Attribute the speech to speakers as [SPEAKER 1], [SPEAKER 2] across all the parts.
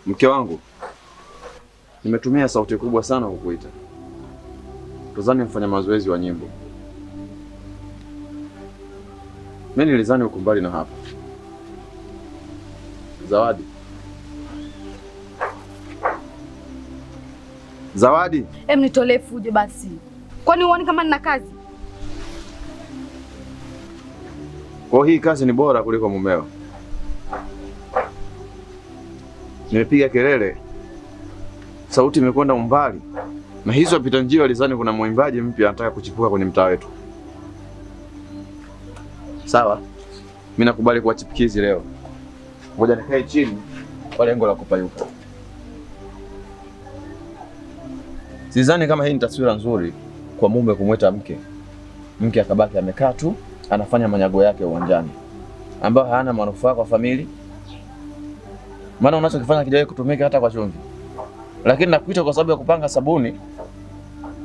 [SPEAKER 1] Mke wangu, nimetumia sauti kubwa sana kukuita. Tuzani mfanya mazoezi wa nyimbo. Mimi nilizani uko mbali na hapa. Zawadi. Zawadi.
[SPEAKER 2] Em, nitolee fujo basi. Kwani huoni kama nina kazi?
[SPEAKER 1] Kwa hii kazi ni bora kuliko mumeo. Nimepiga kelele, sauti imekwenda umbali, na hizo wapita njia walizani kuna mwimbaji mpya anataka kuchipuka kwenye mtaa wetu. Sawa, mimi nakubali kuwa chipukizi leo. Ngoja nikae chini kwa lengo la kupayuka. Sidhani kama hii ni taswira nzuri kwa mume kumweta mke, mke akabaki amekaa tu anafanya manyago yake uwanjani ambayo hayana manufaa kwa familia, maana unachokifanya kijawahi kutumika hata kwa chumvi. Lakini nakuita kwa sababu ya kupanga sabuni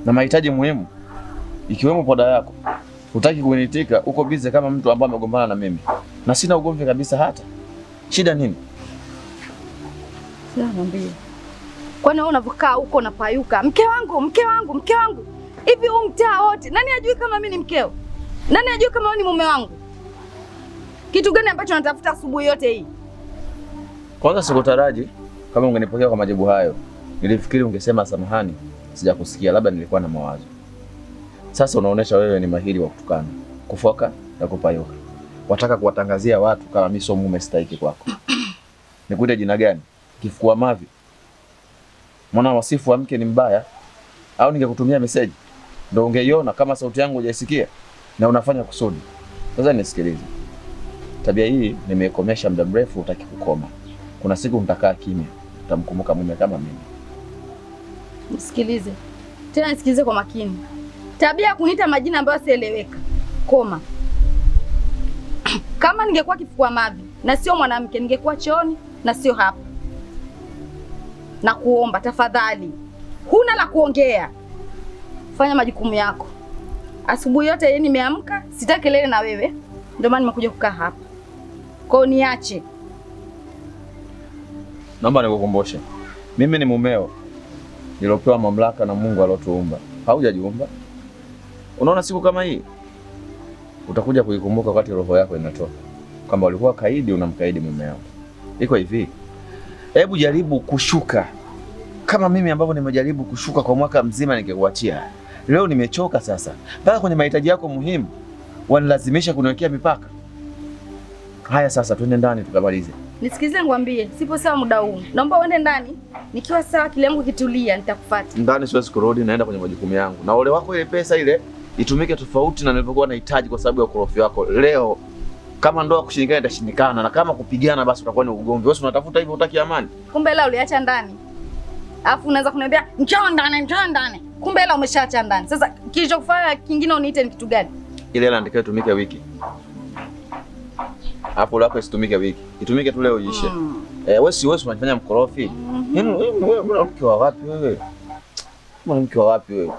[SPEAKER 1] na mahitaji muhimu ikiwemo poda yako. Hutaki kuniitika, uko bize kama mtu ambaye amegombana na mimi, na sina ugomvi kabisa. Hata shida nini?
[SPEAKER 2] Niambie. Kwani wewe unavyokaa huko unapayuka, mke wangu, mke wangu, mke wangu. Hivi huu mtaa wote nani ajui kama mimi ni mkeo? Nani ajui kama wewe ni mume wangu? Kitu gani ambacho natafuta asubuhi yote hii?
[SPEAKER 1] Kwanza sikutaraji kama ungenipokea kwa majibu hayo. Nilifikiri ungesema samahani, sijakusikia, labda nilikuwa na mawazo. Sasa unaonesha wewe ni mahiri wa kutukana, kufoka na kupayuka. Wataka kuwatangazia watu kama mimi sio mume stahiki kwako. Nikuite jina gani? Kifua mavi? Mwana wasifu wa mke ni mbaya? Au ningekutumia meseji ndio ungeiona kama sauti yangu hujaisikia na unafanya kusudi. Sasa nisikilize. Tabia hii nimeikomesha muda mrefu, hutaki kukoma. Kuna siku nitakaa kimya, utamkumbuka mume kama mimi.
[SPEAKER 2] Nisikilize. Tena nisikilize kwa makini. Tabia ya kuniita majina ambayo sieleweka. Koma. Kama ningekuwa kifua mavi na sio mwanamke, ningekuwa chooni na sio hapa. Na kuomba tafadhali, huna la kuongea, fanya majukumu yako. Asubuhi yote yeye nimeamka, sitaki kelele na wewe, ndio maana nimekuja kukaa hapa. Kwa hiyo niache.
[SPEAKER 1] Naomba nikukumbushe, mimi ni mumeo niliopewa mamlaka na Mungu aliotuumba. Haujajiumba. Unaona, siku kama hii utakuja kuikumbuka wakati roho yako inatoka kwamba ulikuwa kaidi, unamkaidi mumeo. Iko hivi, hebu jaribu kushuka kama mimi ambavyo nimejaribu kushuka kwa mwaka mzima nikikuachia. Leo nimechoka sasa, mpaka kwenye mahitaji yako muhimu wanilazimisha kuniwekea mipaka. Haya, sasa twende ndani tukamalize.
[SPEAKER 2] Nisikilize nikwambie, sipo sawa muda huu. Naomba uende ndani, nikiwa sawa akili yangu ikitulia nitakufuata.
[SPEAKER 1] Ndani siwezi kurudi, naenda kwenye majukumu yangu. Na ole wako ile pesa ile itumike tofauti na nilivyokuwa nahitaji kwa sababu ya ukorofi wako. Leo kama ndoa kushindikana itashindikana, na kama kupigana basi utakuwa ni ugomvi. Wewe unatafuta hivyo, hutaki amani.
[SPEAKER 2] Kumbe hela uliacha ndani. Alafu unaanza kuniambia njoo ndani, njoo ndani. Kumbe hela umeshaacha ndani. Sasa kilichokufanya kingine uniite ni kitu gani?
[SPEAKER 1] Ile hela ndio itumike wiki. Hapo lako isitumike wiki. Itumike tu leo iishe. Wewe si wewe unajifanya mkorofi. Yaani wewe mwanamke wa wapi wewe? Mwanamke wa wapi wewe?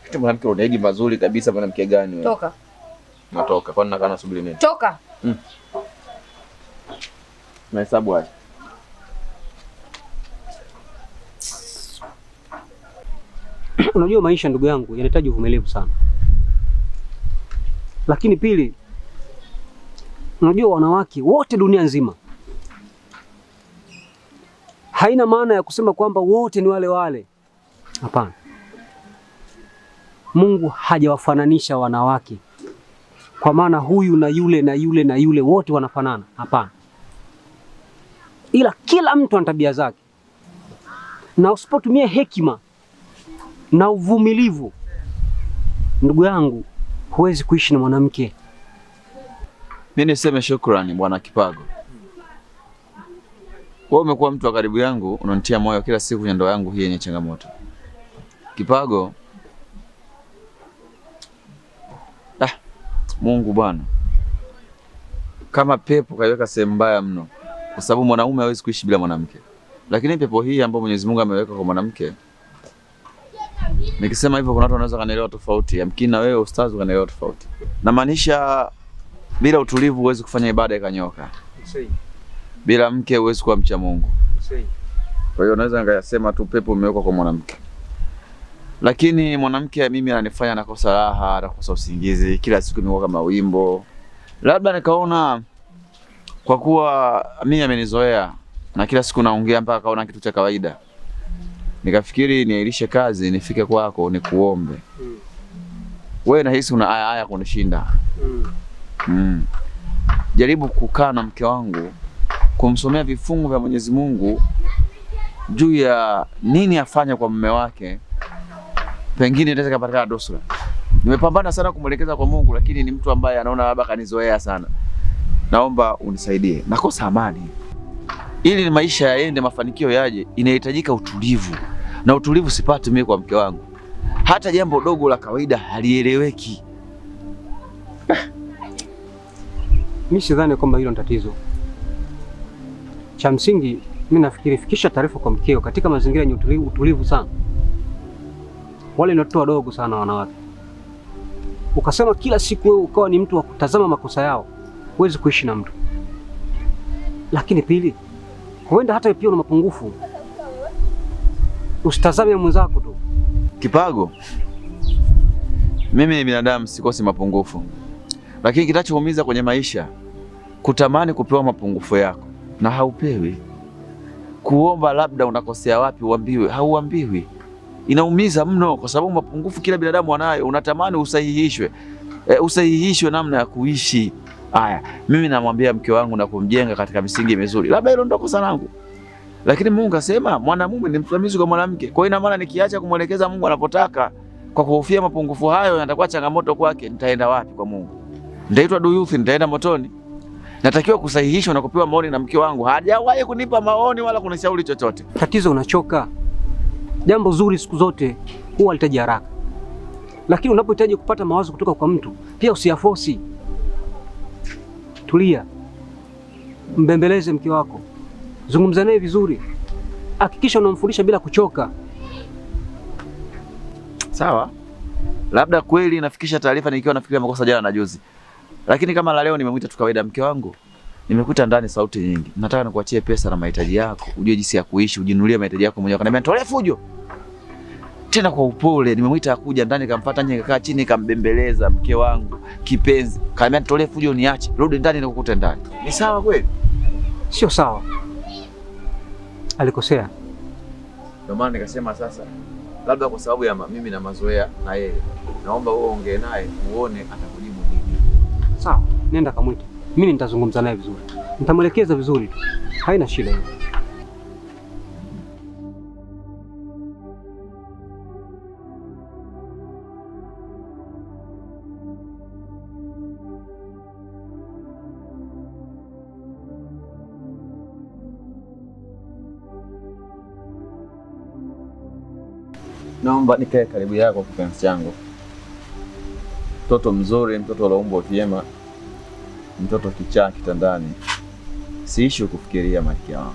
[SPEAKER 1] Kitu mwanamke unaigi mazuri kabisa, mwanamke gani wewe?
[SPEAKER 2] Toka.
[SPEAKER 1] Natoka. Kwani nakaa nasubiri nini?
[SPEAKER 2] Toka.
[SPEAKER 1] Nahesabu haya.
[SPEAKER 3] Unajua maisha ndugu yangu yanahitaji uvumilivu sana. Lakini pili, unajua wanawake wote dunia nzima, haina maana ya kusema kwamba wote ni wale wale. Hapana, Mungu hajawafananisha wanawake kwa maana huyu na yule na yule na yule wote wanafanana. Hapana, ila kila mtu ana tabia zake, na usipotumia hekima na uvumilivu, ndugu yangu, huwezi kuishi na mwanamke.
[SPEAKER 1] Mimi niseme shukrani Bwana Kipago. Wewe umekuwa mtu wa karibu yangu, unanitia moyo kila siku kwenye ndoa yangu hii yenye changamoto. Kipago. Ah, Mungu Bwana. Kama pepo kaiweka sehemu mbaya mno, kwa sababu mwanaume hawezi kuishi bila mwanamke. Lakini pepo hii ambayo Mwenyezi Mungu ameweka kwa mwanamke, nikisema hivyo kuna watu wanaweza kanielewa tofauti, yamkini na wewe ustazi ukanielewa tofauti. Namaanisha bila utulivu huwezi kufanya ibada ikanyoka. Bila mke huwezi kuwa mcha Mungu. Kwa hiyo naweza nikasema tu pepo umewekwa kwa mwanamke. Lakini mwanamke mimi ananifanya nakosa raha, nakosa usingizi, kila siku imekuwa kama wimbo. Labda nikaona kwa kuwa mimi amenizoea na kila siku naongea mpaka kaona kitu cha kawaida. Nikafikiri niailishe kazi nifike kwako nikuombe. Wewe nahisi una aya aya kunishinda. Jaribu kukaa na mke wangu kumsomea vifungu vya Mwenyezi Mungu juu ya nini afanye kwa mume wake, pengine inaweza kupatikana dosura. Nimepambana sana kumwelekeza kwa Mungu, lakini ni mtu ambaye anaona labda kanizoea sana. Naomba unisaidie. Nakosa amani. Ili maisha yaende, mafanikio yaje, inahitajika utulivu. Na utulivu sipati mimi kwa mke wangu. Hata jambo dogo la kawaida halieleweki.
[SPEAKER 3] Mimi sidhani kwamba hilo ni tatizo. Cha msingi mimi nafikiri fikisha taarifa kwa mkeo katika mazingira yenye utulivu sana. Wale ni watoto wadogo sana wanawake. Ukasema kila siku wewe ukawa ni mtu wa kutazama makosa yao, huwezi kuishi na mtu. Lakini pili, huenda hata pia una mapungufu. Usitazame mwenzako tu.
[SPEAKER 1] Kipago, mimi ni binadamu, sikosi mapungufu. Lakini kinachoumiza kwenye maisha, kutamani kupewa mapungufu yako na haupewi. Kuomba labda unakosea wapi uambiwe, hauambiwi. Inaumiza mno kwa sababu mapungufu kila binadamu anayo, unatamani usahihishwe. Usahihishwe namna ya kuishi. Aya, mimi namwambia mke wangu na kumjenga katika misingi mizuri. Labda hilo ndo kosa langu. Lakini Mungu asema mwanamume ni msimamizi kwa mwanamke. Kwa hiyo ina maana nikiacha kumwelekeza Mungu anapotaka kwa kuhofia mapungufu hayo yatakuwa changamoto kwake, nitaenda wapi kwa Mungu? Nitaitwa duyuthi, nitaenda motoni. Natakiwa kusahihishwa na kupewa maoni na mke wangu. Hajawahi kunipa maoni wala kunishauri chochote.
[SPEAKER 3] Tatizo unachoka. Jambo zuri siku zote huwa halitaji haraka. Lakini unapohitaji kupata mawazo kutoka kwa mtu, pia usiyafosi. Tulia. Mbembeleze mke wako. Zungumza naye vizuri. Hakikisha unamfundisha bila kuchoka.
[SPEAKER 1] Sawa. Labda kweli nafikisha taarifa nikiwa nafikiria makosa jana na juzi. Lakini kama la leo nimemwita tu kawaida, mke wangu, nimekuta ndani sauti nyingi. Nataka nikuachie pesa na mahitaji yako, ujue jinsi ya kuishi, ujinunulie mahitaji yako mwenyewe. Akaniambia nitolee fujo. Tena kwa upole nimemwita akuja ndani, nikamfuata nje, nikakaa chini, nikambembeleza mke wangu kipenzi. Kaniambia nitolee fujo niache, rudi ndani nikukute ndani. Ni sawa kweli?
[SPEAKER 3] Sio sawa. Alikosea.
[SPEAKER 1] Ndio maana nikasema sasa labda kwa sababu ya mimi na mazoea na yeye, naomba wewe ongee naye uone atakujibu nini.
[SPEAKER 3] Sawa, nenda kamwite. Mimi nitazungumza naye vizuri. Nitamwelekeza vizuri tu. Haina shida hiyo.
[SPEAKER 1] Naomba nikae karibu yako kipenzi changu. Mtoto mzuri, mtoto aloumbwa vyema, mtoto kichaa kitandani. Siishi kufikiria malkia wangu.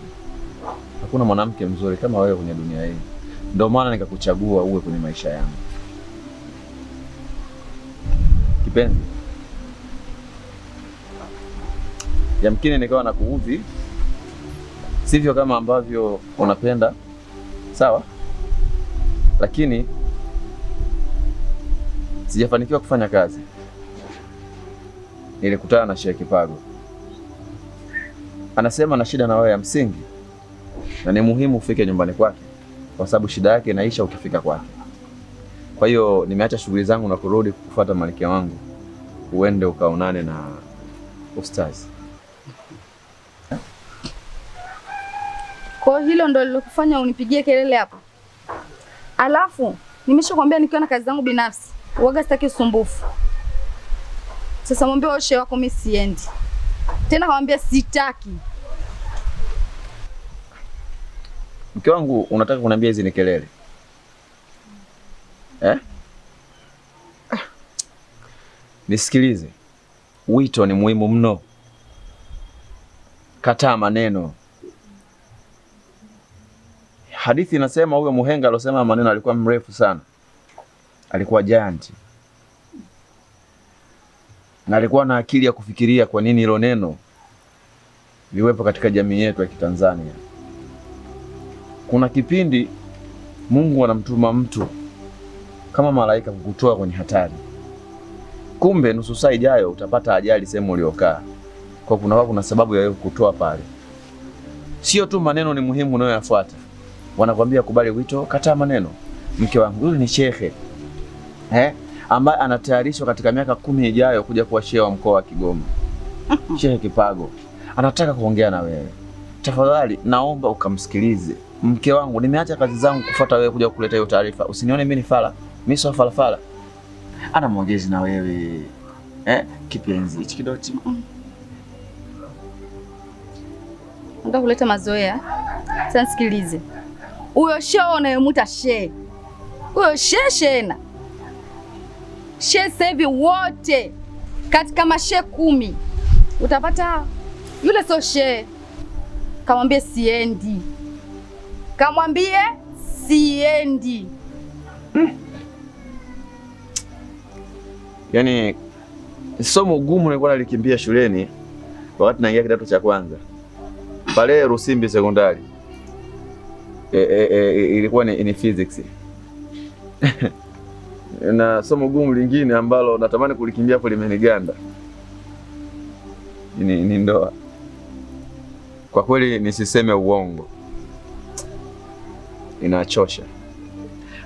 [SPEAKER 1] Hakuna mwanamke mzuri kama wewe kwenye dunia hii. Ndio maana nikakuchagua uwe kwenye maisha yangu. Kipenzi, yamkini nikawa nakuudhi, sivyo kama ambavyo unapenda, sawa? Lakini sijafanikiwa kufanya kazi. Nilikutana na Sheikh Kipago, anasema na shida na wewe ya msingi, na ni muhimu ufike nyumbani kwake kwa sababu shida yake inaisha ukifika kwake. Kwa hiyo nimeacha shughuli zangu na kurudi kukufuata malkia wangu, uende ukaonane na ustazi.
[SPEAKER 2] Kwa hilo ndo lilokufanya unipigie kelele hapa? Alafu nimeshakwambia nikiwa na kazi zangu binafsi, uwaga sitaki usumbufu. Sasa mwambie oshe wako mimi siendi. Tena kamwambia sitaki.
[SPEAKER 1] Mke wangu, unataka kuniambia hizi ni kelele? Eh? Nisikilize. Wito ni muhimu mno. Kataa maneno. Hadithi inasema huyo muhenga alosema maneno alikuwa mrefu sana. Alikuwa giant. Na alikuwa na akili ya kufikiria kwa nini hilo neno liwepo katika jamii yetu ya Kitanzania. Kuna kipindi Mungu anamtuma mtu kama malaika kukutoa kwenye hatari, kumbe nusu saa ijayo utapata ajali sehemu uliokaa. Kwa kuna sababu ya wewe kukutoa pale. Sio tu maneno ni muhimu unayoyafuata. Wanakwambia kubali wito, kataa maneno. Mke wangu yule ni shehe ambaye anatayarishwa katika miaka 10 ijayo kuja kuwa shehe wa mkoa wa Kigoma. Shehe Kipago anataka kuongea na wewe. Tafadhali naomba ukamsikilize. Mke wangu, nimeacha kazi zangu kufuata wewe kuja kukuleta hiyo taarifa. Usinione mimi ni fala. Mimi sio fala fala. Ana maongezi na wewe. Kipenzi hichi kidoti.
[SPEAKER 2] Nataka kuleta mazoea. Sasa nisikilize. Huyo shehe unayemuita shehe. Huyo shehe shena. Shehe sasa hivi wote katika mashehe 10 utapata yule sio shehe. Kamwambie siendi. Kamwambie siendi.
[SPEAKER 1] Yaani somo gumu nilikuwa nalikimbia shuleni wakati naingia kidato cha kwanza. Pale Rusimbi sekondari. Ilikuwa ni physics. Na somo gumu lingine ambalo natamani kulikimbia hapo limeniganda ni ndoa. Kwa kweli nisiseme uongo, inachosha.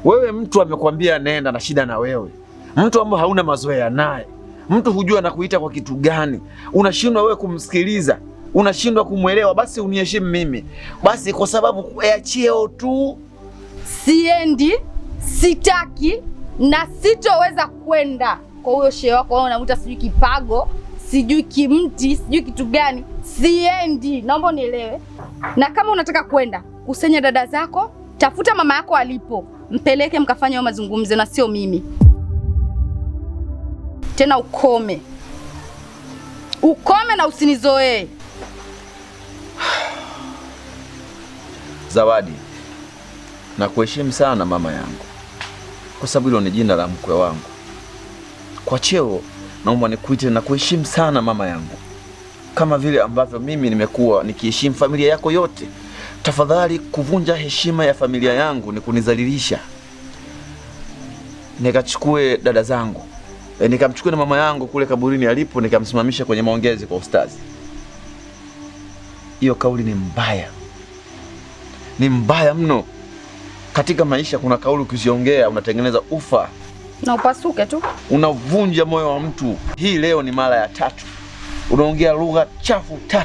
[SPEAKER 1] Wewe mtu amekwambia nenda na shida na wewe, mtu ambaye hauna mazoea naye, mtu hujua anakuita kwa kitu gani, unashindwa wewe kumsikiliza, unashindwa kumwelewa. Basi uniheshimu mimi basi, kwa sababu ya cheo tu.
[SPEAKER 2] Siendi, sitaki na sitoweza kwenda kwa huyo shehe wako. Wewe unamuita sijui Kipago, sijui kimti, sijui kitu gani. Siendi, naomba unielewe. Na kama unataka kwenda, kusanya dada zako, tafuta mama yako alipo, mpeleke mkafanye hayo mazungumzo na sio mimi. Tena ukome. Ukome na usinizoee.
[SPEAKER 1] Zawadi, nakuheshimu sana mama yangu, kwa sababu hilo ni jina la mkwe wangu. Kwa cheo naomba nikuite na kuheshimu sana mama yangu, kama vile ambavyo mimi nimekuwa nikiheshimu familia yako yote. Tafadhali, kuvunja heshima ya familia yangu ni kunizalilisha. Nikachukue dada zangu, nikamchukue na mama yangu kule kaburini alipo, nikamsimamisha kwenye maongezi kwa ustazi. Hiyo kauli ni mbaya, ni mbaya mno. Katika maisha kuna kauli ukiziongea unatengeneza ufa
[SPEAKER 2] na upasuke tu,
[SPEAKER 1] unavunja moyo wa mtu. Hii leo ni mara ya 3 unaongea lugha chafu 3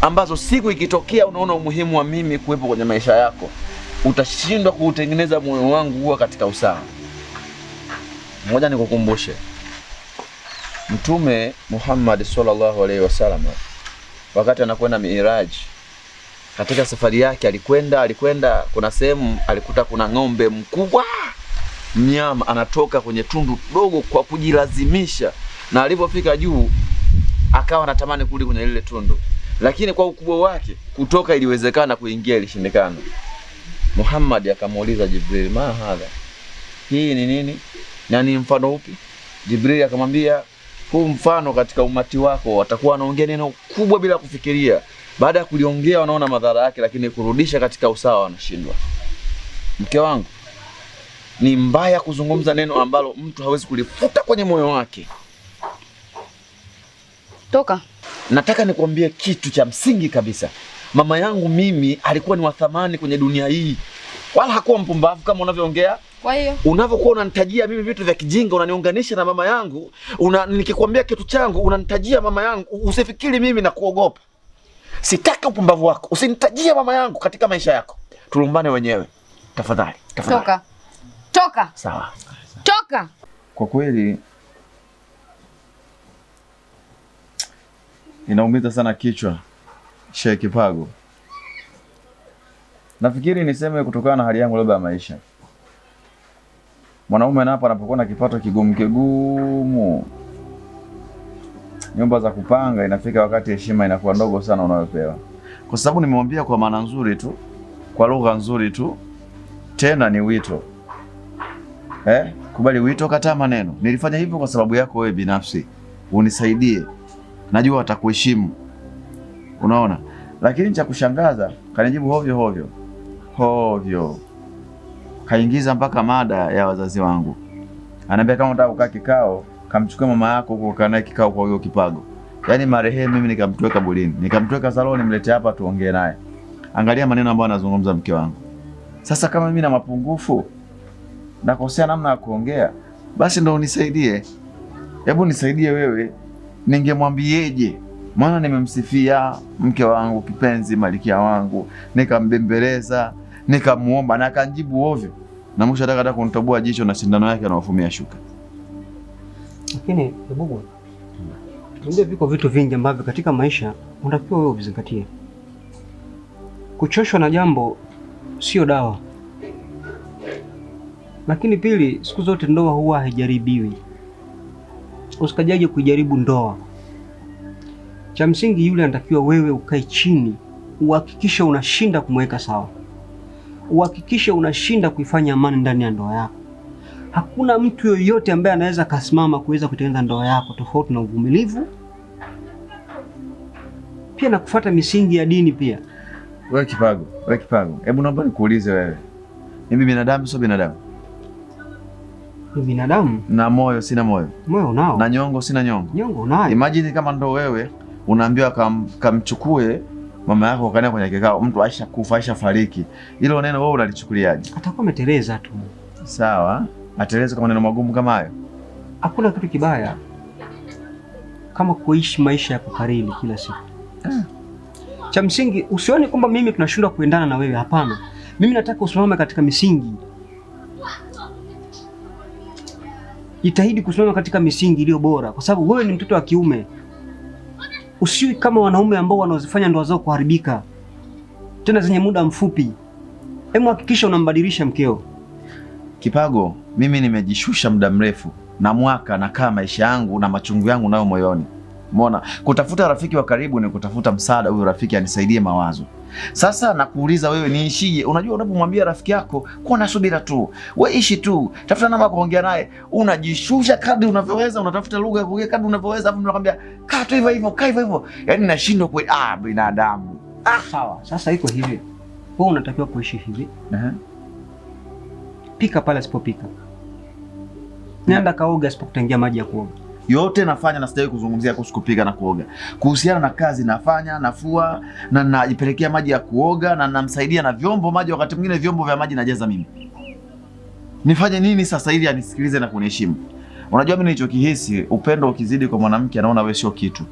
[SPEAKER 1] ambazo siku ikitokea unaona umuhimu wa mimi kuwepo kwenye maisha yako, utashindwa kuutengeneza moyo wangu huwa katika usawa. Ngoja nikukumbushe, Mtume Muhammad sallallahu alaihi wasallam wakati anakwenda Miiraj, katika safari yake alikwenda kuna sehemu alikuta kuna ng'ombe mkubwa, mnyama anatoka kwenye tundu dogo kwa kujilazimisha, na alipofika juu akawa anatamani kurudi kwenye lile tundu, lakini kwa ukubwa wake kutoka iliwezekana, kuingia ilishindikana. Muhammad akamuuliza Jibril, ma hadha, hii ni nini na ni mfano upi? Jibril akamwambia, huu mfano katika umati wako watakuwa wanaongea neno kubwa bila kufikiria, baada ya kuliongea wanaona madhara yake, lakini kurudisha katika usawa wanashindwa. Mke wangu, ni mbaya kuzungumza neno ambalo mtu hawezi kulifuta kwenye moyo wake.
[SPEAKER 2] Toka.
[SPEAKER 1] Nataka nikwambie kitu cha msingi kabisa. Mama yangu mimi alikuwa ni wa thamani kwenye dunia hii, wala hakuwa mpumbavu kama unavyoongea.
[SPEAKER 2] Kwa hiyo
[SPEAKER 1] unavyokuwa unanitajia mimi vitu vya kijinga, unaniunganisha na mama yangu, nikikwambia kitu changu unanitajia mama yangu, usifikiri mimi nakuogopa. Sitaki upumbavu wako. Usinitajie mama yangu katika maisha yako. Tulumbane wenyewe. Tafadhali, tafadhali.
[SPEAKER 2] Toka. Toka.
[SPEAKER 1] Sawa.
[SPEAKER 2] Toka.
[SPEAKER 1] Kwa kweli inaumiza sana kichwa, Shehe Kipago. Nafikiri niseme kutokana na hali yangu labda ya maisha. Mwanaume napo anapokuwa na kipato kigumu kigumu, nyumba za kupanga, inafika wakati heshima inakuwa ndogo sana unayopewa. Kwa sababu nimemwambia kwa maana nzuri tu, kwa lugha nzuri tu, tena ni wito. Kubali wito, kataa maneno. Nilifanya hivyo kwa sababu yako wewe binafsi, unisaidie. Najua watakuheshimu. Unaona? Lakini cha kushangaza kanijibu hovyo hovyo. Hovyo. Kaingiza mpaka mada ya wazazi wangu. Ananiambia kama unataka kukaa kikao, kamchukue mama yako huko kaa naye kikao kwa huyo Kipago. Yaani marehemu mimi nikamtoa kaburini, nikamtoa saloni, mlete hapa tuongee naye. Angalia maneno ambayo anazungumza mke wangu. Sasa kama mimi na mapungufu, nakosea namna ya kuongea, basi ndo unisaidie. Hebu nisaidie wewe, ningemwambieje? Maana nimemsifia mke wangu kipenzi, malikia wangu, nikambembeleza, nikamuomba na akanjibu ovyo. Na mwisho hata kunitoboa jicho na sindano yake anaofumia shuka.
[SPEAKER 3] Lakini Bubu, ndio viko vitu vingi ambavyo katika maisha unatakiwa wewe uvizingatie. Kuchoshwa na jambo sio dawa. Lakini pili, siku zote ndoa huwa haijaribiwi. Usikajaje kuijaribu ndoa. Cha msingi yule anatakiwa wewe ukae chini, uhakikishe unashinda kumweka sawa. Uhakikishe unashinda kuifanya amani ndani ya ndoa yako. Hakuna mtu yoyote ambaye anaweza kasimama kuweza kutengeneza ndoa yako tofauti na uvumilivu, pia na kufuata misingi ya dini pia.
[SPEAKER 1] Wewe Kipago, wewe Kipago, hebu naomba nikuulize wewe. Mimi binadamu sio binadamu?
[SPEAKER 3] Ni binadamu.
[SPEAKER 1] Na moyo sina moyo.
[SPEAKER 3] Moyo unao.
[SPEAKER 1] Na nyongo sina nyongo.
[SPEAKER 3] Nyongo unayo.
[SPEAKER 1] Imagine kama ndo wewe unaambiwa kamchukue mama yako kaenda kwenye kikao, mtu aisha kufa, aisha fariki. Hilo neno wewe unalichukuliaje?
[SPEAKER 3] Atakuwa ameteleza tu.
[SPEAKER 1] Sawa, ateleza kwa maneno magumu kama hayo.
[SPEAKER 3] Hakuna kitu kibaya kama kuishi maisha ya kukariri kila siku. Cha msingi usione kwamba mimi tunashindwa kuendana na wewe, hapana. Mimi nataka usimame katika misingi. Jitahidi kusimama katika misingi iliyo bora, kwa sababu wewe ni mtoto wa kiume. Usiwi kama wanaume ambao wanaozifanya ndoa zao kuharibika, tena zenye muda mfupi. Hebu hakikisha unambadilisha mkeo.
[SPEAKER 1] Kipago, mimi nimejishusha muda mrefu na mwaka nakaa maisha yangu na machungu yangu nayo moyoni. Umeona? Kutafuta rafiki wa karibu ni kutafuta msaada, huyo rafiki anisaidie mawazo. Sasa nakuuliza wewe niishije? Unajua unapomwambia rafiki yako kuwa na subira tu, wewe ishi tu, tafuta namba kuongea naye, unajishusha kadri unavyoweza, unatafuta lugha ya kuongea kadri unavyoweza, afu unakwambia kaa tu hivyo hivyo, kaa hivyo hivyo. Yaani nashindwa kweli, binadamu.
[SPEAKER 3] Sawa, sasa iko hivi. Wewe unatakiwa kuishi hivi. Pika pale asipopika. Nenda kaoga asipokutengia maji ya kuoga.
[SPEAKER 1] Yote nafanya na sijawahi kuzungumzia kuhusu kupika na kuoga. Kuhusiana na kazi nafanya, nafua na najipelekea maji ya kuoga na namsaidia na vyombo maji, wakati mwingine vyombo vya maji najaza mimi. Nifanye nini sasa ili anisikilize na kuniheshimu? Unajua mimi nilichokihisi, upendo ukizidi kwa mwanamke anaona wewe sio kitu.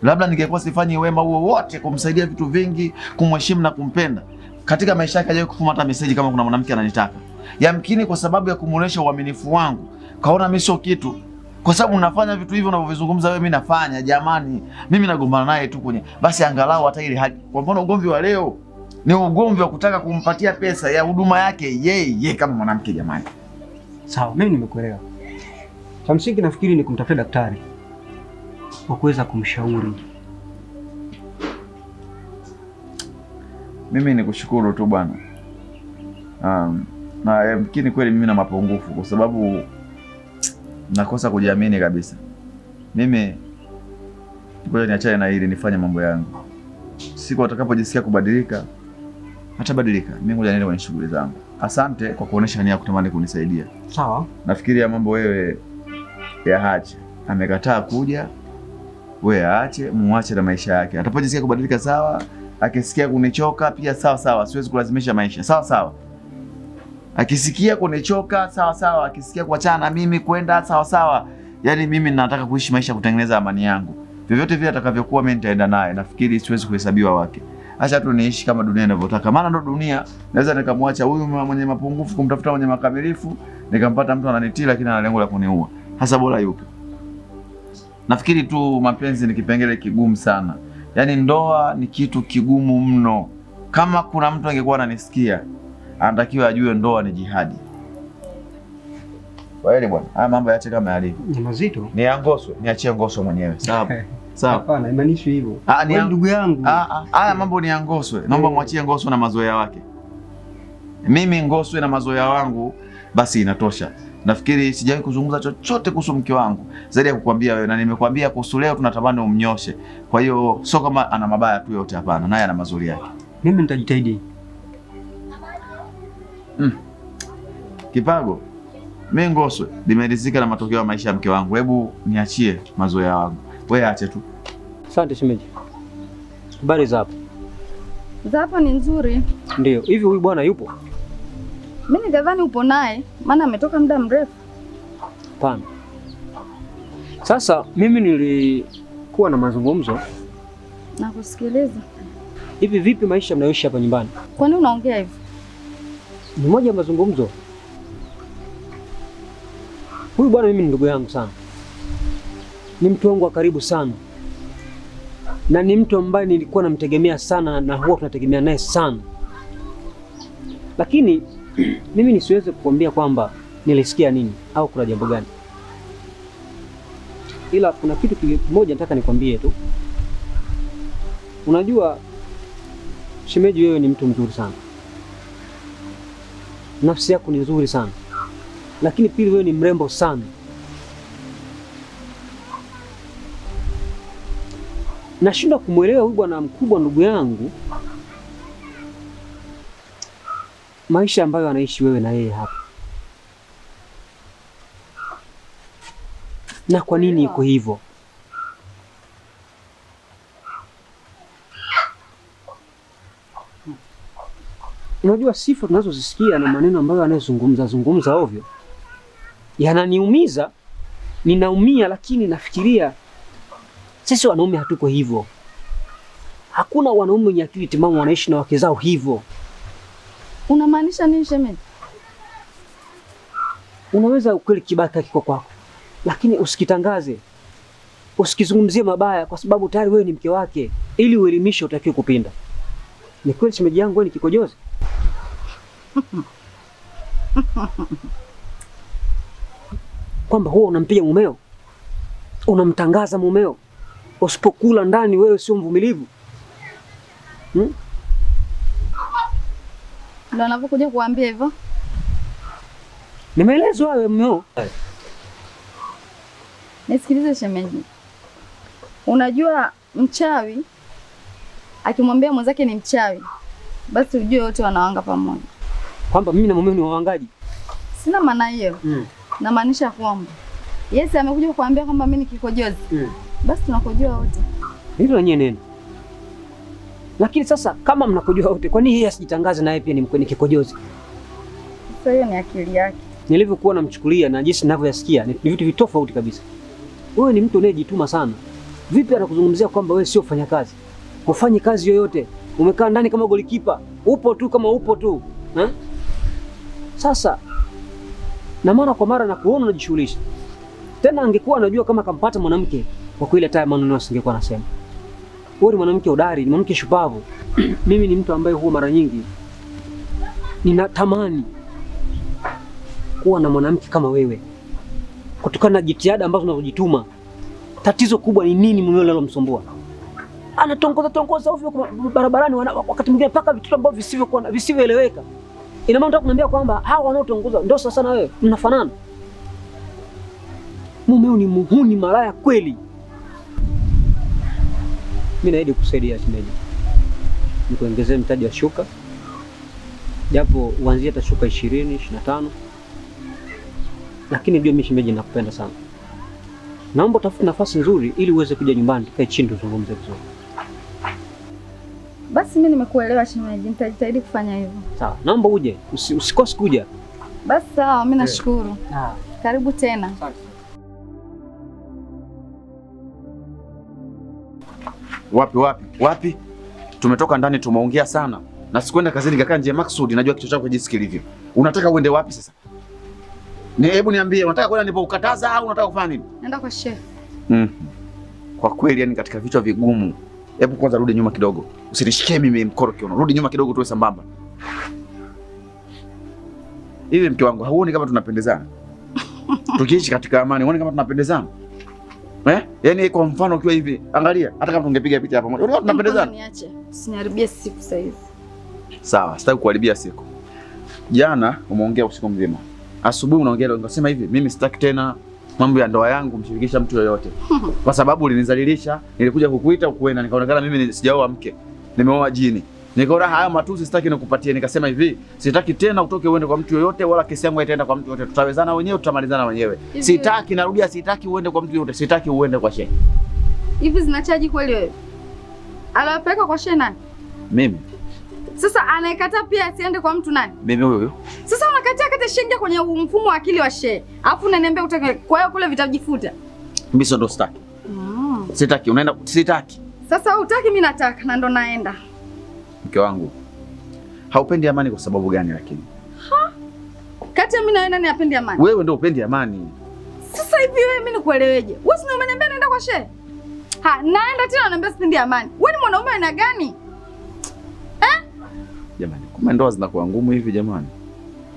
[SPEAKER 1] Labda ningekuwa sifanyi wema huo wote, kumsaidia vitu vingi, kumheshimu na kumpenda. Katika maisha yake hajawahi kutuma hata message kama kuna mwanamke ananitaka. Yamkini kwa sababu ya kumuonesha uaminifu wangu, kaona mimi sio kitu. Kwa sababu unafanya vitu hivyo unavyovizungumza wewe, mimi nafanya. Jamani, mimi nagombana naye tu kwenye basi, angalau hata ile hali. Kwa mfano ugomvi wa leo ni ugomvi wa kutaka kumpatia pesa ya huduma yake yeye kama mwanamke. Jamani,
[SPEAKER 3] Sawa, mimi nimekuelewa. Cha msingi nafikiri ni kumtafuta daktari wa kuweza kumshauri.
[SPEAKER 1] Mimi nikushukuru tu bwana. Na yamkini kweli mimi na mapungufu kwa sababu nakosa kujiamini kabisa. Mimi ngoja niachane na hili nifanye mambo yangu. Siku atakapojisikia kubadilika atabadilika. Mimi ngoja niende kwenye shughuli zangu. Asante kwa kuonesha nia ya kutamani kunisaidia.
[SPEAKER 3] Sawa.
[SPEAKER 1] Nafikiria mambo wewe ya ache. Amekataa kuja, wewe aache, muache na maisha yake. Atapojisikia kubadilika sawa, akisikia kunichoka pia sawa sawa, siwezi kulazimisha maisha. Sawa sawa. Akisikia kunichoka sawa sawa, akisikia kuachana na mimi kwenda sawa sawa. Yaani mimi nataka kuishi maisha kutengeneza amani yangu. Vyovyote vile atakavyokuwa mimi nitaenda naye. Nafikiri siwezi kuhesabiwa wake. Acha tu niishi kama dunia inavyotaka. Maana ndo dunia, naweza nikamwacha huyu mwenye mapungufu kumtafuta mwenye makamilifu, nikampata mtu ananitii lakini ana lengo la kuniua. Hasa bora yupi? Nafikiri tu mapenzi ni kipengele kigumu sana. Yaani ndoa ni kitu kigumu mno. Kama kuna mtu angekuwa ananisikia, anatakiwa ajue ndoa ni jihadi. Kweli bwana, haya mambo yaache kama yalivyo.
[SPEAKER 3] Ni mazito.
[SPEAKER 1] Ni ya Ngoswe, niachie Ngoswe mwenyewe. Sawa. Sawa.
[SPEAKER 3] Hapana, imaanishi hivyo.
[SPEAKER 1] Ni
[SPEAKER 3] ndugu yangu.
[SPEAKER 1] Haya mambo ni ya Ngoswe. Naomba mwachie Ngoswe na mazoea wake. Mimi Ngoswe na mazoea wangu basi inatosha.
[SPEAKER 4] Nafikiri sijawahi kuzungumza chochote kuhusu mke wangu zaidi ya kukwambia wewe, na nimekuambia kuhusu leo tunatamani umnyoshe. Kwa hiyo sio kama ana mabaya tu yote, hapana, naye ana mazuri yake.
[SPEAKER 3] Mimi nitajitahidi.
[SPEAKER 4] Kipago, mimi Ngoswe nimeridhika na matokeo ya maisha ya mke wangu. Hebu niachie mazoea yangu, wewe ache tu.
[SPEAKER 3] Asante shemeji. Habari za hapo?
[SPEAKER 2] Za hapa ni nzuri.
[SPEAKER 3] Ndio. Hivi huyu bwana yupo?
[SPEAKER 2] Mimi nikadhani upo naye, maana ametoka muda mrefu.
[SPEAKER 3] Hapana. Sasa mimi nilikuwa na mazungumzo.
[SPEAKER 2] Nakusikiliza.
[SPEAKER 3] Hivi vipi maisha mnayoishi hapa nyumbani?
[SPEAKER 2] Kwa nini unaongea hivyo?
[SPEAKER 3] Ni moja ya mazungumzo. Huyu bwana mimi ni ndugu yangu sana, ni mtu wangu wa karibu sana, na ni mtu ambaye nilikuwa namtegemea sana na huwa tunategemea naye sana, lakini mimi nisiweze kukuambia kwamba nilisikia nini au kuna jambo gani, ila kuna kitu kimoja nataka nikwambie tu. Unajua shemeji, wewe ni mtu mzuri sana, nafsi yako ni nzuri sana, lakini pili, wewe ni mrembo sana. Nashindwa kumwelewa huyu bwana mkubwa, ndugu yangu, maisha ambayo anaishi wewe na yeye hapa, na kwa nini iko hivyo? Unajua sifa tunazozisikia na maneno ambayo anayozungumza zungumza ovyo yananiumiza, ninaumia, lakini nafikiria sisi wanaume hatuko hivyo. Hakuna wanaume wenye akili timamu wanaishi na wake zao hivyo.
[SPEAKER 2] Unamaanisha nini shemeji?
[SPEAKER 3] Unaweza ukweli kibaka kiko kwako, lakini usikitangaze, usikizungumzie mabaya, kwa sababu tayari wewe ni mke wake. Ili uelimishe, utakiwe kupinda. Ni kweli shemeji yangu, wewe ni kikojozi? Kwamba huwa unampiga mumeo, unamtangaza mumeo, usipokula ndani wewe sio mvumilivu.
[SPEAKER 2] Ndio anapokuja kuambia hivyo.
[SPEAKER 3] Nimeelezwa wewe mumeo.
[SPEAKER 2] Nisikilize shemeji. Unajua mchawi akimwambia mwenzake ni mchawi, basi ujue wote wanawanga pamoja.
[SPEAKER 3] Kwamba mimi na mumeo ni wawangaji?
[SPEAKER 2] Sina maana hiyo. Namaanisha kwamba Yes, amekuja kuambia kwamba mimi ni kikojozi. Basi tunakojoa wote.
[SPEAKER 3] Hilo lenyewe neno. Lakini sasa kama mnakojoa wote, kwa nini yeye asijitangaze naye pia ni kikojozi?
[SPEAKER 2] Sasa hiyo ni akili yake.
[SPEAKER 3] Nilivyokuwa namchukulia na jinsi ninavyoyasikia ni vitu vitofauti kabisa. Wewe ni mtu unayejituma sana. Vipi anakuzungumzia kwamba wewe sio mfanyakazi? Hufanyi kazi yoyote. Umekaa ndani kama golikipa. Upo tu kama upo tu. Eh? Sasa na mara kwa mara nakuona unajishughulisha. Tena angekuwa anajua kama kampata mwanamke, kwa kweli hata maneno asingekuwa anasema. Wewe ni mwanamke hodari, ni mwanamke shupavu. Mimi ni mtu ambaye huwa mara nyingi ninatamani kuwa na mwanamke kama wewe, kutokana na jitihada ambazo unazojituma. Tatizo kubwa ni nini mumeo linalomsumbua? Anatongoza tongoza ovyo barabarani, wakati mwingine mpaka vitu ambavyo visivyokuwa visivyoeleweka. Ina maana unataka kuniambia kwamba hawa wanaotongoza ndio sasa na wewe mnafanana? Mumeo ni muhuni, malaya kweli. Mimi naahidi kukusaidia shemeji, nikuongezee mtaji wa shuka, japo uanzie hata shuka 20, 25, lakini jua mimi shemeji nakupenda sana. Naomba utafute nafasi nzuri ili uweze kuja nyumbani tukae chini tuzungumze vizuri.
[SPEAKER 2] Basi mimi nimekuelewa shemeji, nitajitahidi kufanya hivyo.
[SPEAKER 3] Sawa, naomba uje, usikose kuja.
[SPEAKER 2] Basi sawa, mimi nashukuru. Karibu tena.
[SPEAKER 4] Wapi wapi wapi? Tumetoka ndani tumeongea sana. Na sikwenda kazini nikakaa nje maksudi, najua kichwa chako jinsi kilivyo. Unataka uende wapi sasa? Ni hebu niambie, unataka kwenda nilipokukataza au unataka kufanya nini?
[SPEAKER 2] Naenda kwa shehe.
[SPEAKER 4] Kwa kweli yani katika vichwa vigumu. Hebu kwanza rudi nyuma kidogo. Usinishikie mimi mkoro kiono. Rudi nyuma kidogo tuwe sambamba. Hivi mke wangu, hauoni kama tunapendezana? Tukiishi katika amani, huoni kama tunapendezana? Eh? Yaani kwa mfano ukiwa hivi, angalia hata kama tungepiga picha hapa pamoja. Unaona tunapendezana?
[SPEAKER 2] Niache. Usiniharibie siku sasa hivi.
[SPEAKER 4] Sawa, sitaki kuharibia siku. Jana umeongea usiku mzima. Asubuhi unaongea unasema hivi, mimi sitaki tena mambo ya ndoa yangu mshirikisha mtu yoyote. Kwa sababu ulinizalilisha, nilikuja kukuita ukuenda, nikaonekana mimi sijaoa mke. Nimeoa jini. Nikaona haya matusi sitaki nikupatie, nikasema hivi, sitaki tena utoke uende kwa mtu yoyote wala kesi yangu haitaenda kwa mtu yoyote. Tutawezana wenyewe, tutamalizana wenyewe. Sitaki, narudia, sitaki uende kwa mtu yoyote, sitaki uende kwa shehe.
[SPEAKER 2] Hivi zinachaji kweli wewe? Alipeleka kwa shehe nani?
[SPEAKER 4] Mimi.
[SPEAKER 2] Sasa anayekataa pia asiende kwa mtu nani?
[SPEAKER 4] Mimi huyo huyo.
[SPEAKER 2] Sasa unakataa kata shehe kwenye mfumo wa akili wa shehe. Alafu unaniambia utake, kwa hiyo kule vitajifuta.
[SPEAKER 4] Mimi sio ndo sitaki. Sitaki, unaenda sitaki.
[SPEAKER 2] Sasa hutaki, mimi nataka na ndo naenda.
[SPEAKER 4] Mke wangu, haupendi amani kwa sababu gani lakini?
[SPEAKER 2] Ha? Kati mimi na wewe nani hapendi amani?
[SPEAKER 4] Wewe ndio upendi amani.
[SPEAKER 2] Sasa hivi wewe mimi nikueleweje? Wewe si umeniambia naenda kwa shehe? Ha, naenda tena unaniambia sipendi amani. Wewe ni mwanaume aina gani? Eh?
[SPEAKER 4] Jamani, kumbe ndoa zinakuwa ngumu hivi jamani.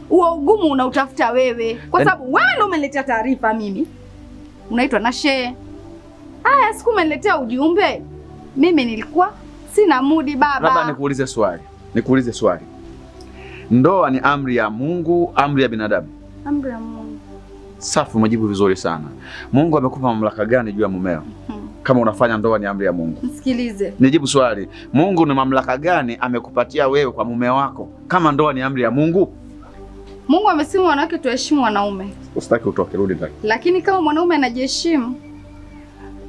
[SPEAKER 2] Huo ugumu unautafuta wewe. Kwa sababu wewe ndio umeniletea taarifa mimi. Unaitwa na shehe. Haya, siku umeniletea ujumbe. Mimi nilikuwa sina mudi baba.
[SPEAKER 4] Labda nikuulize swali. Nikuulize swali. Ndoa ni amri ya Mungu, amri ya binadamu?
[SPEAKER 2] Amri ya Mungu.
[SPEAKER 4] Safi, umejibu vizuri sana. Mungu amekupa mamlaka gani juu ya mumeo? Kama unafanya ndoa ni amri ya Mungu.
[SPEAKER 2] Nisikilize.
[SPEAKER 4] Nijibu swali. Mungu ni mamlaka gani amekupatia wewe kwa mume wako? Kama ndoa ni amri ya Mungu?
[SPEAKER 2] Mungu amesema wanawake tuheshimu wanaume.
[SPEAKER 4] Usitaki utoke, rudi ndani.
[SPEAKER 2] Lakini kama mwanaume anajiheshimu.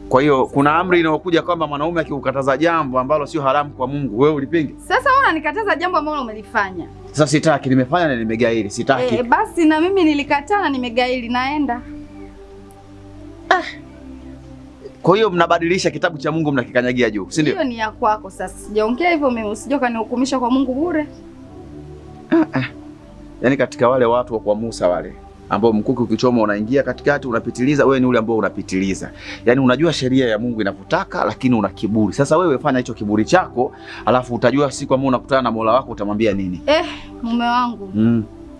[SPEAKER 4] Kwa hiyo kuna amri inayokuja kwamba mwanaume akikukataza jambo ambalo sio haramu kwa Mungu, wewe ulipinge?
[SPEAKER 2] Sasa wewe unanikataza jambo ambalo umelifanya.
[SPEAKER 4] Sasa sitaki, nimefanya na nimegaili, sitaki.
[SPEAKER 2] Basi na mimi nilikataa na nimegaili, naenda.
[SPEAKER 4] Kwa hiyo mnabadilisha kitabu cha Mungu mnakikanyagia juu, si ndio?
[SPEAKER 2] Hiyo ni ya kwako sasa. Sijaongea hivyo mimi, usije ukanihukumisha kwa Mungu bure.
[SPEAKER 4] Yaani katika wale watu wa kwa Musa wale ambao mkuki ukichoma unaingia katikati unapitiliza, wewe ni ule ambao unapitiliza. Yaani unajua sheria ya Mungu inavyotaka lakini una kiburi. Sasa wewe fanya hicho kiburi chako, alafu utajua siku ambayo unakutana na Mola wako utamwambia nini.
[SPEAKER 2] Mume wangu.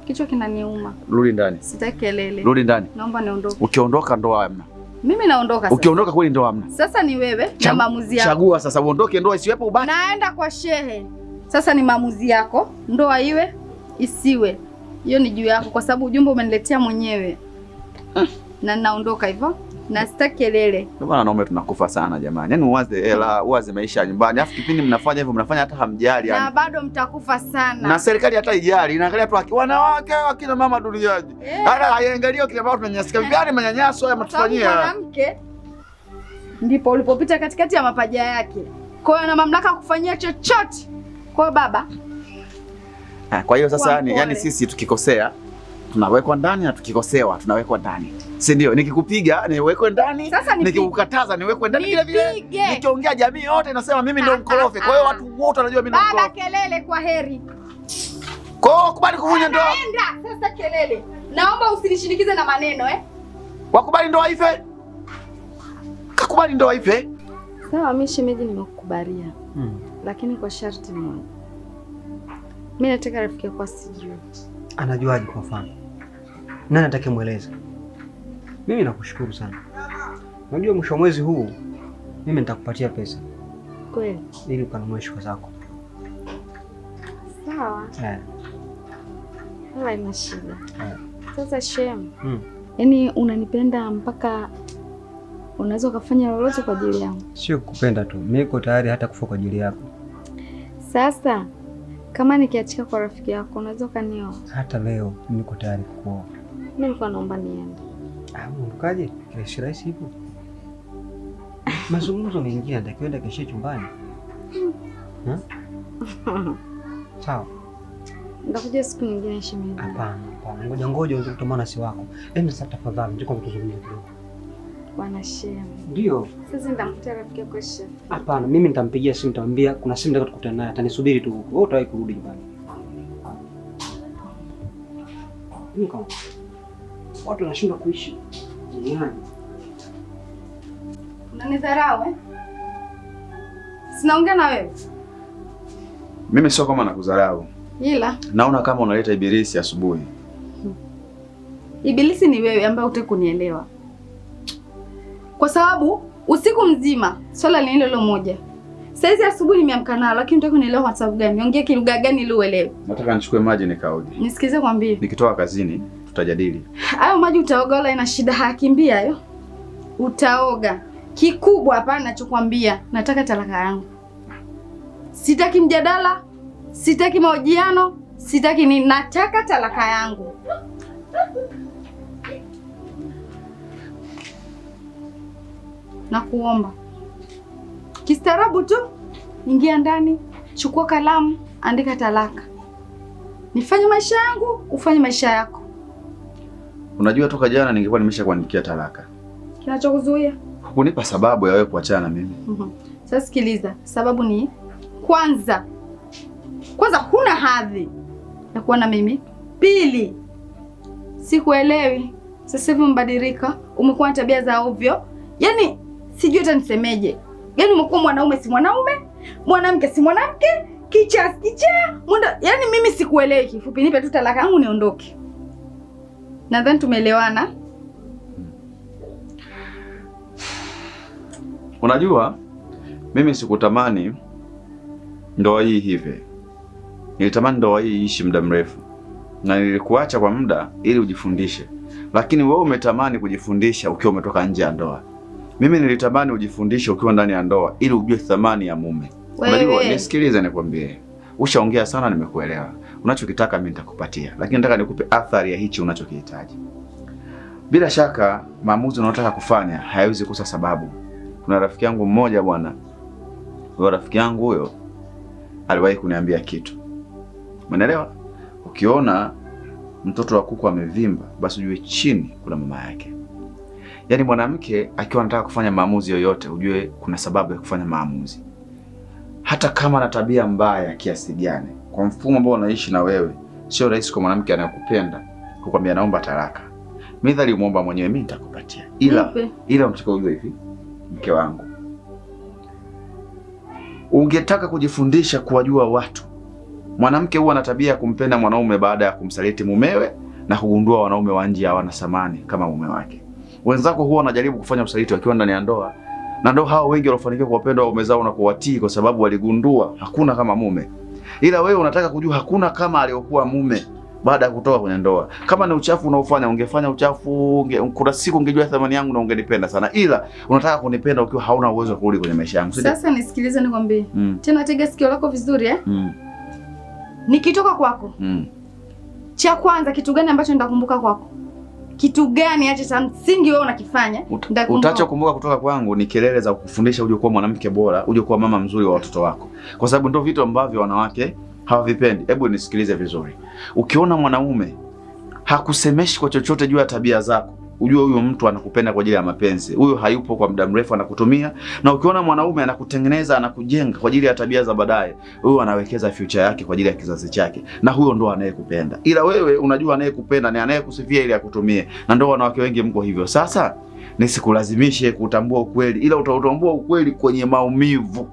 [SPEAKER 2] Kichwa kinaniuma.
[SPEAKER 4] Rudi ndani.
[SPEAKER 2] Sitaki kelele.
[SPEAKER 4] Rudi ndani.
[SPEAKER 2] Naomba niondoke.
[SPEAKER 4] Ukiondoka ndoa hamna.
[SPEAKER 2] Mimi naondoka sasa.
[SPEAKER 4] Ukiondoka kweli ndoa hamna.
[SPEAKER 2] Sasa ni wewe na maamuzi yako.
[SPEAKER 4] Chagua sasa uondoke ndoa isiwepo ubaki.
[SPEAKER 2] Naenda kwa shehe. Sasa ni maamuzi yako, ndoa iwe isiwe. Hiyo ni juu yako kwa sababu ujumbe umeniletea mwenyewe. Na naondoka hivyo. Na sitaki kelele.
[SPEAKER 4] Ndio maana wanaume tunakufa sana jamani. Yaani uwaze hela, uwaze maisha ya nyumbani. Alafu kipindi mnafanya hivyo mnafanya hata hamjali yani.
[SPEAKER 2] Na bado mtakufa sana.
[SPEAKER 4] Na serikali hata ijali, inaangalia tu wanawake, akina mama duniani. Hata haiangalii kile ambao tunanyanyasika. Yaani manyanyaso haya mtufanyia.
[SPEAKER 2] Mwanamke ndipo ulipopita katikati ya mapaja yake. Kwa hiyo ana mamlaka kufanyia chochote. Kwa hiyo baba.
[SPEAKER 4] Kwa hiyo sasa yani sisi tukikosea tunawekwa ndani na tukikosewa tunawekwa ndani. Si ndio? Nikikupiga niwekwe ndani, nikikukataza niwekwe ndani vile vile. Nikiongea jamii yote inasema mimi ndio mkorofi. Kwa hiyo watu wote wanajua mimi ndio mkorofi.
[SPEAKER 2] Baba kelele kwa heri.
[SPEAKER 4] Kwa hiyo kubali kuvunja ndoa.
[SPEAKER 2] Naenda sasa kelele. Naomba usinishinikize na maneno
[SPEAKER 4] Wakubali ndoa ife? Kakubali ndoa ife?
[SPEAKER 2] Sawa, mimi shemeji nimekukubalia. Lakini kwa sharti moja. Mimi nataka rafiki yako asijue.
[SPEAKER 3] Anajuaje kwa mfano? Nani atakayemueleza? Mimi nakushukuru sana. Unajua mwisho wa mwezi huu mimi nitakupatia pesa.
[SPEAKER 2] Kweli?
[SPEAKER 3] Ili ukanunue shuka zako.
[SPEAKER 2] Sawa. Wala ina shida. Sasa shem. Yaani unanipenda mpaka unaweza ukafanya lolote kwa ajili yangu.
[SPEAKER 3] Sio kukupenda tu. Mimi niko tayari hata kufa kwa ajili yako.
[SPEAKER 2] Sasa kama nikiachika kwa rafiki yako unaweza ukanioa?
[SPEAKER 3] Hata leo niko tayari kukuoa.
[SPEAKER 2] Mimi nilikuwa naomba niende.
[SPEAKER 3] Unaondokaje? Kirahisi rahisi hivyo. Mazungumzo mengine nitakwenda kesho chumbani. Sawa.
[SPEAKER 2] Nitakuja siku nyingine shemeji.
[SPEAKER 3] Hapana, hapana. Ngoja ngoja uanze kutomana si wako. Hebu sasa tafadhali njoo tuzungumze kidogo.
[SPEAKER 2] Bwana shem.
[SPEAKER 3] Ndio.
[SPEAKER 2] Sasa nitamkuta rafiki yako shem.
[SPEAKER 3] Hapana, mimi nitampigia simu nitamwambia kuna simu nataka tukutane naye, atanisubiri tu huko. Wewe utawahi kurudi nyumbani. Niko. Watu wanashindwa kuishi duniani.
[SPEAKER 2] Unanidharau eh? Sinaongea na wewe.
[SPEAKER 4] Mimi sio kama nakudharau.
[SPEAKER 2] Ila
[SPEAKER 4] naona kama unaleta ibilisi asubuhi.
[SPEAKER 2] Ibilisi ni wewe ambaye hutaki kunielewa. Kwa sababu usiku mzima swala ni hilo moja. Saizi asubuhi nimeamka nalo lakini hutaki kunielewa kwa sababu gani? Niongee kilugha gani ili uelewe?
[SPEAKER 4] Nataka nichukue maji nikaoge.
[SPEAKER 2] Nisikize kwambie.
[SPEAKER 4] Nikitoka kazini Tutajadili.
[SPEAKER 2] Hayo maji utaoga wala ina shida, hakimbia hayo. Utaoga. Kikubwa hapa ninachokwambia, nataka talaka yangu. Sitaki mjadala, sitaki mahojiano, sitaki nini, nataka talaka yangu. Nakuomba. Kistaarabu tu, ingia ndani, chukua kalamu, andika talaka. Nifanye maisha yangu, ufanye maisha yako.
[SPEAKER 4] Unajua toka jana ningekuwa nimeshakuandikia talaka.
[SPEAKER 2] Kinachokuzuia?
[SPEAKER 4] Hukunipa sababu ya wewe kuachana na mimi.
[SPEAKER 2] Sasa sikiliza, sababu ni kwanza huna hadhi ya kuwa na mimi. Pili, sikuelewi. Sasa hivi umebadilika, umekuwa na tabia za ovyo. Yaani sijui hata nisemeje. Yaani umekuwa mwanaume si mwanaume, mwanamke si mwanamke, kichaa si kichaa. Yaani mimi sikuelewi. Kifupi nipe tu talaka yangu niondoke. Nadhani tumeelewana.
[SPEAKER 4] Unajua mimi sikutamani ndoa hii hivi. Nilitamani ndoa hii iishi muda mrefu. Na nilikuacha kwa muda ili ujifundishe. Lakini wewe umetamani kujifundisha ukiwa umetoka nje ya ndoa. Mimi nilitamani ujifundishe ukiwa ndani ya ndoa ili ujue thamani ya mume. Unajua, nisikilize nikwambie. Ushaongea sana, nimekuelewa. Unachokitaka mimi nitakupatia. Lakini nataka nikupe athari ya hichi unachokihitaji. Bila shaka maamuzi unayotaka kufanya hayawezi kukosa sababu. Kuna rafiki yangu mmoja bwana. Huyo rafiki yangu huyo aliwahi kuniambia kitu. Umeelewa? Ukiona mtoto wa kuku amevimba, basi ujue chini kuna mama yake. Yaani mwanamke akiwa anataka kufanya maamuzi yoyote, ujue kuna sababu ya kufanya maamuzi. Hata kama ana tabia mbaya kiasi gani, kwa mfumo ambao unaishi na wewe, sio rahisi kwa mwanamke anayekupenda kukwambia naomba talaka. Mithali muomba mwenyewe, mimi nitakupatia. Ila unataka ujue hivi, mke wangu, ungetaka kujifundisha kuwajua watu. Mwanamke huwa ana tabia ya kumpenda mwanaume baada ya kumsaliti mumewe na kugundua wanaume wa nje hawana thamani kama mume wake. Wenzako huwa wanajaribu kufanya usaliti wakiwa ndani ya ndoa, na ndio hao wengi waliofanikiwa kuwapenda waume zao na kuwatii kwa sababu waligundua hakuna kama mume. Ila wewe unataka kujua hakuna kama aliyokuwa mume baada ya kutoka kwenye ndoa. Kama ni uchafu unaofanya, ungefanya uchafu, kuna siku ungejua thamani yangu na ungenipenda sana. Ila unataka kunipenda ukiwa hauna uwezo wa kurudi kwenye maisha yangu.
[SPEAKER 2] Sasa nisikilize nikwambie. Tena tega sikio lako vizuri eh? Nikitoka kwako. Cha kwanza kitu gani ambacho nitakumbuka kwako? Kitu gani acha cha msingi wewe unakifanya?
[SPEAKER 4] Utachokumbuka kutoka kwangu ni kelele za kukufundisha uje kuwa mwanamke bora, uje kuwa mama mzuri wa watoto wako. Kwa sababu ndio vitu ambavyo wanawake hawavipendi. Hebu nisikilize vizuri. Ukiona mwanaume hakusemeshi kwa chochote juu ya tabia zako, ujue huyo mtu anakupenda kwa ajili ya mapenzi. Huyo hayupo kwa muda mrefu, anakutumia. Na ukiona mwanaume anakutengeneza, anakujenga kwa ajili ya tabia za baadaye, huyo anawekeza future yake kwa ajili ya kizazi chake. Na huyo ndo anayekupenda. Ila wewe unajua anayekupenda ni anayekusifia ili akutumie. Na ndio wanawake wengi mko hivyo. Sasa nisikulazimishe kutambua ukweli, ila utautambua ukweli kwenye maumivu.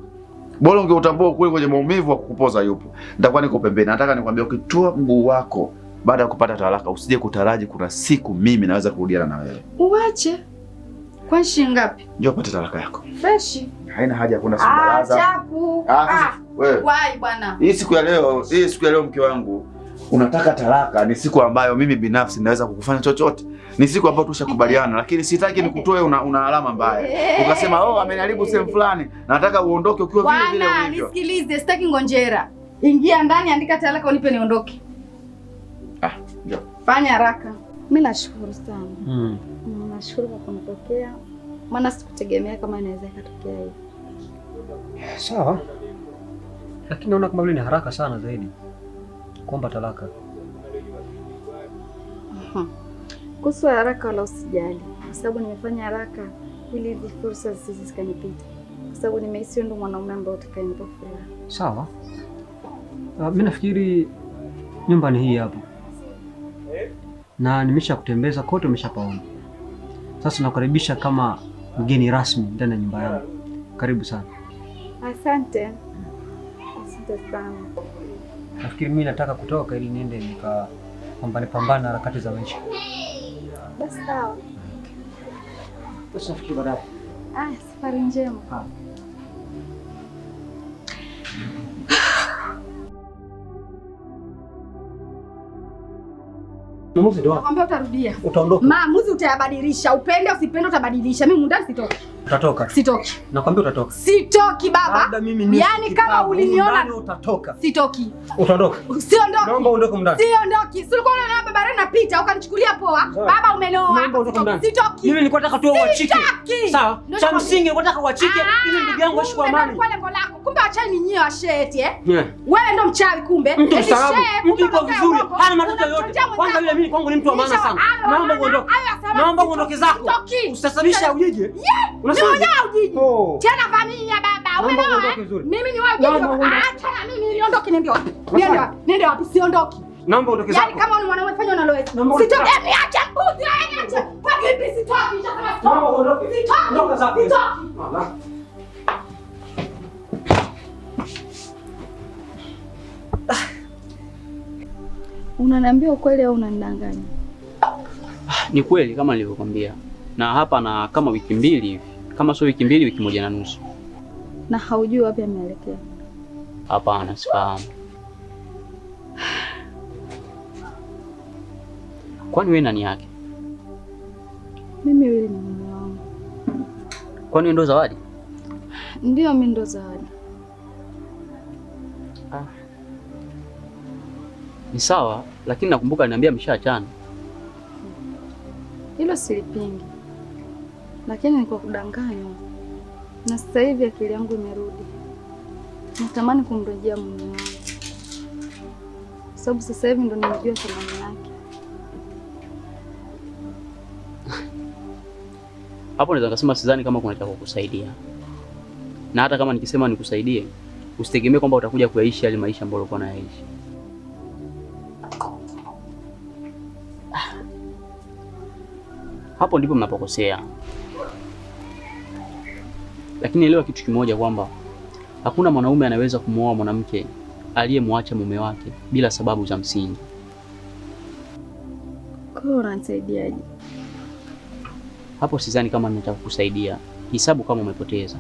[SPEAKER 4] Bora ungeutambua ukweli kwenye maumivu wa kukupoza yupo. Nitakuwa niko pembeni. Nataka nikwambie ukitoa mguu wako baada ya kupata talaka, usije kutaraji kuna siku mimi naweza kurudiana na wewe.
[SPEAKER 2] Uache. Kwa shilingi ngapi?
[SPEAKER 4] Njoo upate talaka yako.
[SPEAKER 2] Fresh.
[SPEAKER 4] Haina haja ya kwenda baraza.
[SPEAKER 2] Chapu.
[SPEAKER 4] Wewe.
[SPEAKER 2] Wai bwana.
[SPEAKER 4] Hii siku ya leo mke wangu, unataka talaka ni siku ambayo mimi binafsi naweza kukufanya chochote. Ni siku ambayo tushakubaliana, lakini sitaki nikutoe una alama mbaya. Ukasema oh, ameniharibu sehemu fulani. Nataka uondoke ukiwa vile vile ulivyo.
[SPEAKER 2] Bwana, nisikilize, sitaki ngonjera. Ingia ndani, andika talaka unipe niondoke.
[SPEAKER 4] Njoo.
[SPEAKER 2] Fanya haraka. Mimi nashukuru sana. Nashukuru kwa kunipokea. Maana sikutegemea kama inaweza ikatokea hivi.
[SPEAKER 3] Sawa. Lakini naona kama vile ni haraka sana zaidi kuomba talaka.
[SPEAKER 2] Kuhusu haraka wala usijali. Kwa sababu nimefanya haraka ili hizi fursa zisije zikanipita. Kwa sababu nimehisi ndo mwanaume ambaye utakayenipa furaha.
[SPEAKER 3] Sawa. Mimi nafikiri nyumba ni hii hapo. Na nimesha kutembeza kote, umeshapaona. Sasa nakukaribisha kama mgeni rasmi ndani ya nyumba yangu. Karibu sana.
[SPEAKER 2] Asante. Asante sana.
[SPEAKER 3] Nafikiri mimi nataka kutoka ili niende nikapambane pambana na harakati za maisha.
[SPEAKER 2] Basi sawa.
[SPEAKER 3] Basi nafikiri baadaye.
[SPEAKER 2] Safari njema.
[SPEAKER 3] Maamuzi ndio.
[SPEAKER 2] Nakwambia utarudia.
[SPEAKER 3] Utaondoka.
[SPEAKER 2] Maamuzi utayabadilisha, upende usipende utabadilisha. Mimi mundani sitoki.
[SPEAKER 3] Utatoka.
[SPEAKER 2] Sitoki.
[SPEAKER 3] Nakwambia utatoka.
[SPEAKER 2] Sitoki baba.
[SPEAKER 3] Labda mimi ni
[SPEAKER 2] Yaani kama uliniona
[SPEAKER 3] utatoka.
[SPEAKER 2] Sitoki.
[SPEAKER 3] Utaondoka.
[SPEAKER 2] Siondoki.
[SPEAKER 3] Naomba uondoke mndani.
[SPEAKER 2] Siondoki. Si ulikuwa unaona baba napita ukanichukulia poa. Baba umeloa.
[SPEAKER 3] Naomba uondoke mndani.
[SPEAKER 2] Sitoki.
[SPEAKER 3] Mimi nilikuwa nataka tu uachike.
[SPEAKER 2] Sitoki.
[SPEAKER 3] Sawa. Cha msingi nilikuwa nataka uachike ili ndugu yangu aishi kwa amani.
[SPEAKER 2] Kwa lengo lako. Kumbe wachai ni nyie washeti eh?
[SPEAKER 3] Yeah.
[SPEAKER 2] Wewe ndo mchawi kumbe.
[SPEAKER 3] Mtu mstaarabu, mtu yuko vizuri, hana matatizo yoyote. Kwanza yule mimi kwangu ni mtu wa maana sana. Naomba uondoke. Naomba uondoke zako. Usisababisha ujije.
[SPEAKER 2] Unasema ujiji. Tena vamia baba. Umeelewa? Mimi ni wewe ujiji. Acha na mimi niondoke niende wapi? Niende wapi? Niende wapi? Siondoki.
[SPEAKER 3] Naomba uondoke zako.
[SPEAKER 2] Yaani kama ni mwanaume fanya unaloweza. Sitoki. Niache mbuzi wewe niache. Kwa vipi sitoki?
[SPEAKER 3] Naomba uondoke.
[SPEAKER 2] Sitoki.
[SPEAKER 3] Ondoka zako.
[SPEAKER 2] Sitoki. Unaniambia ukweli au unanidanganya?
[SPEAKER 5] Ni kweli kama nilivyokuambia. Na hapa na kama wiki mbili hivi. Kama sio wiki mbili, wiki moja na nusu.
[SPEAKER 2] Na haujui wapi ameelekea?
[SPEAKER 5] Hapana, sifahamu. Kwani wewe nani yake?
[SPEAKER 2] Mimi yule ni mume wangu.
[SPEAKER 5] Kwani ndo Zawadi?
[SPEAKER 2] Ndio, mimi ndo Zawadi.
[SPEAKER 5] Ni sawa, lakini nakumbuka aliniambia mshaachana.
[SPEAKER 2] Hilo silipingi. Lakini ni kwa kudanganywa. Na sasa hivi akili yangu imerudi. Natamani kumrejea mume wangu. Sababu sasa hivi ndo nimejua thamani yake.
[SPEAKER 5] Hapo naweza kusema sidhani kama kuna cha kukusaidia. Na hata kama nikisema nikusaidie, usitegemee kwamba utakuja kuyaishi yale maisha ambayo ulikuwa unayaishi. Hapo ndipo mnapokosea. Lakini elewa kitu kimoja kwamba hakuna mwanaume anaweza kumuoa mwanamke aliyemwacha mume wake bila sababu za msingi.
[SPEAKER 2] Kwa hiyo unanisaidiaje?
[SPEAKER 5] Hapo sidhani kama nitakusaidia. Hisabu kama umepoteza.